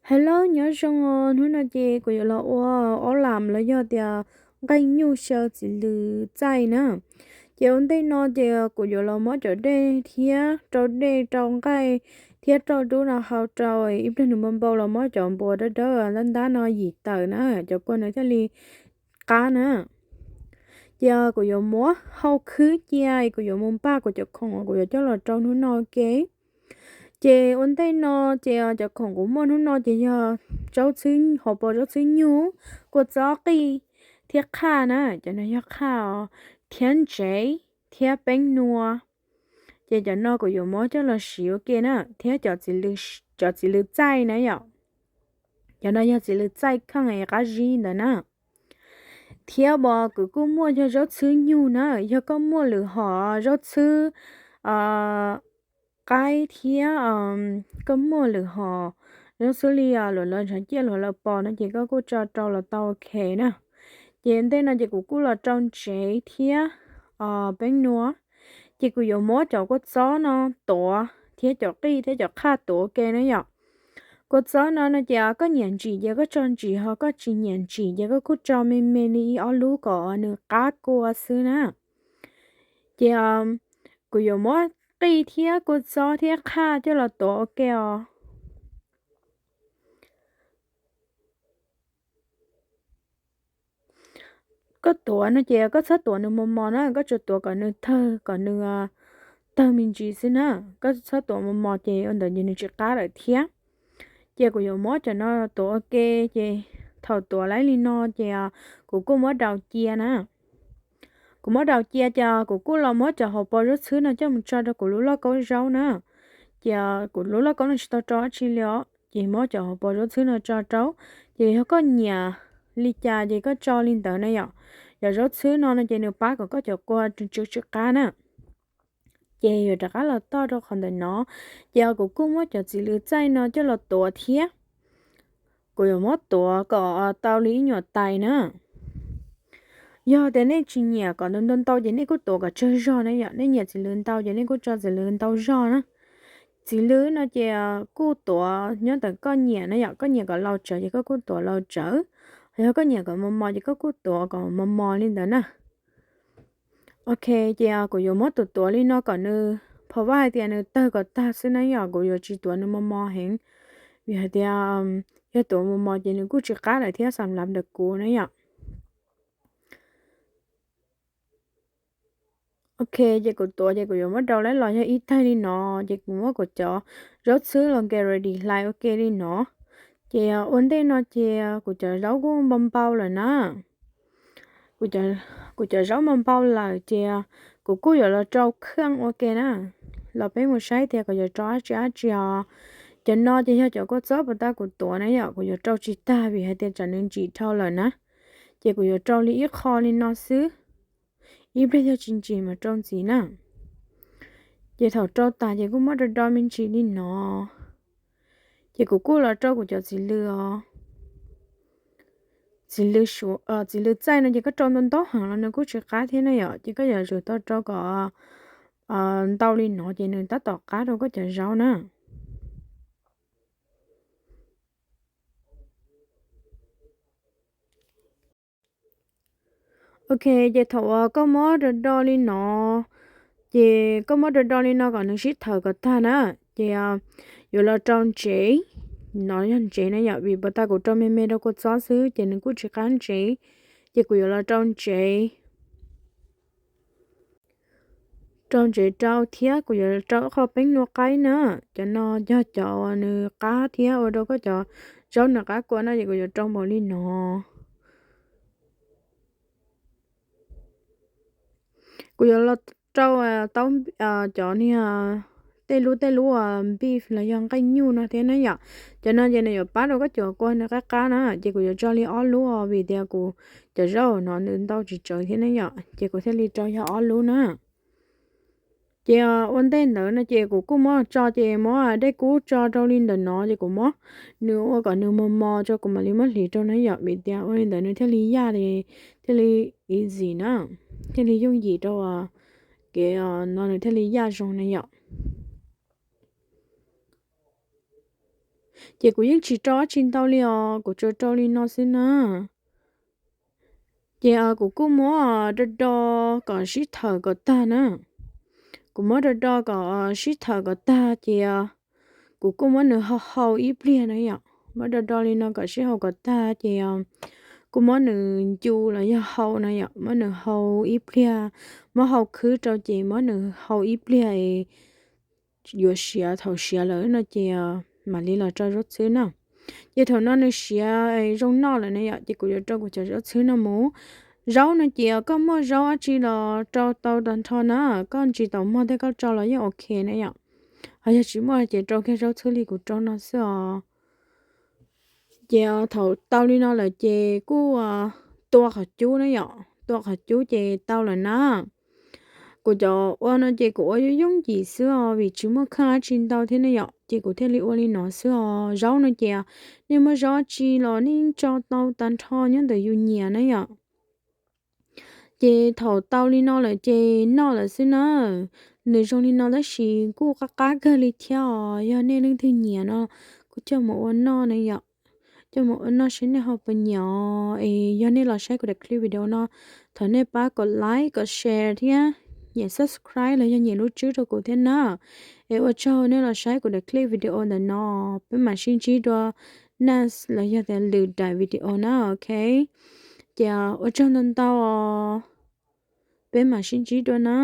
Hello, nyob zoo os, hnub no ces kuv yuav los ua ob lam los yog tias nqaij nyuj xyaw txiv lws txaij na. Ces ua ntej no ces kuv yuav los muab cov dej thiab rau dej rau nqaij thiab rau dub no hau rau ib pliag nws npau npau los muab cov npua dawb dawb ntab ntab no yim tawm na, cov kua nws thiaj li qab na. Ces kuv yuav muab hau khwb cia, kuv yuav mus npaj kuv cov khoom kuv yuav coj los rau hnub no ua ke. Ces ua ntej no ces cov khoom kuv muaj hnub no ces yog zaub txhwb, hauv paus zaub txhwb nyug, kua txob qij thiab qhaj na, cov no yog qhaj os, thiab ntsev thiab peeb nua. Ces cov no kuv yuav muab coj los siv ua ke na, thiab cov txiv lws txaij na yom. Cov no yog txiv lws txaij kheej qab zib ntawd na. Thiab uas kuv kuj muaj yog zaub txhwb nyug na, yog koj muaj lwm hom zaub txhwb qaib thiab koj muaj lwm hom zaub txhwb li luam laws ntshaav ciaj luam laws pos no ces koj kuj tso rau los tau ua ke na. Ces ntej no ces kuv kuj los rau ntsev thiab peeb nua. Ces kuv yuav muab cov kua txob no tuav thiab cov qij thiab cov qhaj tuav ua ke na yom. Kua txob no no ces koj nyiam ntsim ces koj tso ntsim, ho koj tsis nyiam ntsim ces koj kuj tso me me li ib ob lub kom nws qab kua xwb na. Ces kuv yuav muab qij thiab kua txob thiab qhaj coj los tuav ua ke os. Koj tuav no ces koj txhob tuav nws mos mos na, koj tsuas tuav kom nws tawg, kom nws tawg me ntsis xwb na. Koj txhob tuav mos mos ces ua ntawd ces nws tsis qab lawm thiab. Ces kuv yuav muab cov no tuav ua ke, ces thaum tuav laib li no ces kuv kuj muab daus cia na. Kuv muab daus cia ces kuv kuj los muab cov hauv paus zaub txhwb no coj mus tso rau kuv lub lauj kaub zaub na. Ces kuv lub lauj kaub no tsis tau rau dab tsi li os, ces muab cov hauv paus zaub txhwb no tso rau. Ces yog koj nyiam li cas ces koj tso li ntawd na yom. Cov zaub txhwb no no ces nws pab kom koj cov kua tsis qab na. Ces yuav rov qab los toj rau qhov ntawm no. Ces kuv kuj muab cov txiv lws txaij no coj los tuav thiab. Kuv yuav muab tuav kom tau li ib nyuam tais na. Yog tias nej tsis nyiam kom ntau ntau ces nej kuj tuav kom tsawg zog na yom. Nej nyiam txiv lws ntau ces nej kuj tso txiv lws ntau zog na. Txiv lws no ces kuj tuav nyob ntawm koj nyiam na yom, koj nyiam kom laus tsawv ces koj kuj tuav laus tsawv. Yog koj nyiam kom mos mos ces koj kuj tuav kom mos mos li ntawd na. Ok, ces kuv yuav muab tuav tuav li no kom nws, pov vaj hais tias nws tawg kom tag xwb na yom, kuv yuav tsis tuav nws mos mos heev, vim hais tias yog tuav mos mos ces nws kuj tsis qab lawm thiab xam lav ntawm kuv na yom. Ok, ces kuv tuav ces kuv yuav muab rau laib los yog ib taig li no, ces kuv muab kuv cov zaub txhwb los get ready hlais ua ke li no. Ces ua ntej no ces kuv cov zaub kuj npau npau lawm na. Kuv cov zaub npau npau lawm ces kuv kuj yuav los rau kheej ua ke na. Los peb mus saib tias kuv yuav rau dab tsi dab tsi os. Cov no ces yog cov kua txob puas tau kuv tuav na yom, kuv yuav rau tsis tag vim hais tias tsam nws ntsim dhau lawm na. Ces kuv yuav rau li ib qho li no xwb, ib pliag yog tsis ntsim mas rau ntxiv na. Ces thaum rau tas ces kuj muab do do me ntsis li no. Ces kuv kuj los rau kuv cov txiv lws os. Txiv lws, txiv lws txaij no ces koj rau ntau ntau heev los nws kuj tsis qab thiab na yom, ces koj yuav tsum tau rau kom ntau li no ces nws tab tom qab rau koj cov zaub na. Ok, ces thaum uas koj muab do do li no, ces koj muab do do li no kom nws sib thawv kom tag na, ces yuav los rau ntsev, no yog ntsev na yom, vim puas tau kuv rau me me rau kua txob xwb ces nws kuj tsis qab ntsev, ces kuv yuav los rau ntsev. Rau ntsev rau thiab kuv yuav rau ib qho peeb nua qaib na, cov no yog cov uas nws qab thiab ua rau koj cov zaub nws qab kua no ces kuv yuav rau npaum li no. Kuv yuav los rau tau cov niag tej lub tej lub beef los yog nqaij nyuj no thiab na yom. Cov no ces nws yuav pab rau koj cov kua nws qab qab na, ces kuv yuav tso li ob lub os vim tias kuv cov zaub no nws ntau tsis tsawg thiab na yom, ces kuv thiaj li rau yog ob lub na. Ces ua ntej ntawd no ces kuv kuj muab tso ces muab dej kub tso rau li ntawm no ces kuv muab nws ua kom nws mos mos tso kuv mam li muab hliv rau na yom, vim tias ua li ntawd nws thiaj li yaj li, thiaj li easy na, thiaj li yooj yim rau kev no nws thiaj li yaj zoo na yom. Ces kuv yeej tsis rau dab tsi ntau li os, kuv tsuas rau li no xwb na. Ces kuv kuj muab do do kom sib thawm kom tag na. Kuv muab do do kom sib thawm kom tag ces kuv kuj muab nws hau hau ib pliag na yom. Muab do do li no kom sib hau kom tag ces kuj muab nws ncu los yog hau na yom, muab nws hau ib pliag, muab hau khwb rau ces muab nws hau ib pliag es yuav siav, thaum siav lawm no ces mam li los rau zaub txhwb na. Ces thaum no nws siav zoo noj lawm na yom, ces kuv yuav rau kuv cov zaub txhwb no mus. Zaub no ces koj muaj zaub dab tsi los rau tau tag nrho na, koj tsis tau muaj tej koj rau los yeej ok na yom. Ho yog tsis muaj ces rau kiag zaub txhwb li kuv rau no xwb os. Ces thaum tau li no lawm ces kuj tua qhov cub na yom, tua qhov cub ces tau lawm na. Kuv cov ua no ces kuv ua yooj yooj yim xwb os, vim tsis muaj kheej dab tsi ntau thiab ne yom, ces kuv thiaj li ua li no xwb os. Zaub no ces nej muaj zaub dab tsi los nej yeej tso tau tag nrho nyob ntawm yus nyiam na yom. Ces thaum tau li no lawm ces noj lawm xwb na. Nws zoo li no tab sis kuj qab qab kawg li thiab os, yog nej leej twg nyiam no kuj coj mus ua noj na yom. Coj mus ua noj seb nej ho puas nyiam os. Es yog nej los saib kuv daim clip video no, thov nej pab kom like kom share thiab nyem subscribe los yog nyem lub tswb rau kuv thiab na. Es ua tsaug nej los saib kuv daim clip video ntawm no, peb mam sib ntsib dua next los yog tias lwm daim video na, ok. Ces ua tsaug ntau ntau os, peb mam sib ntsib dua na.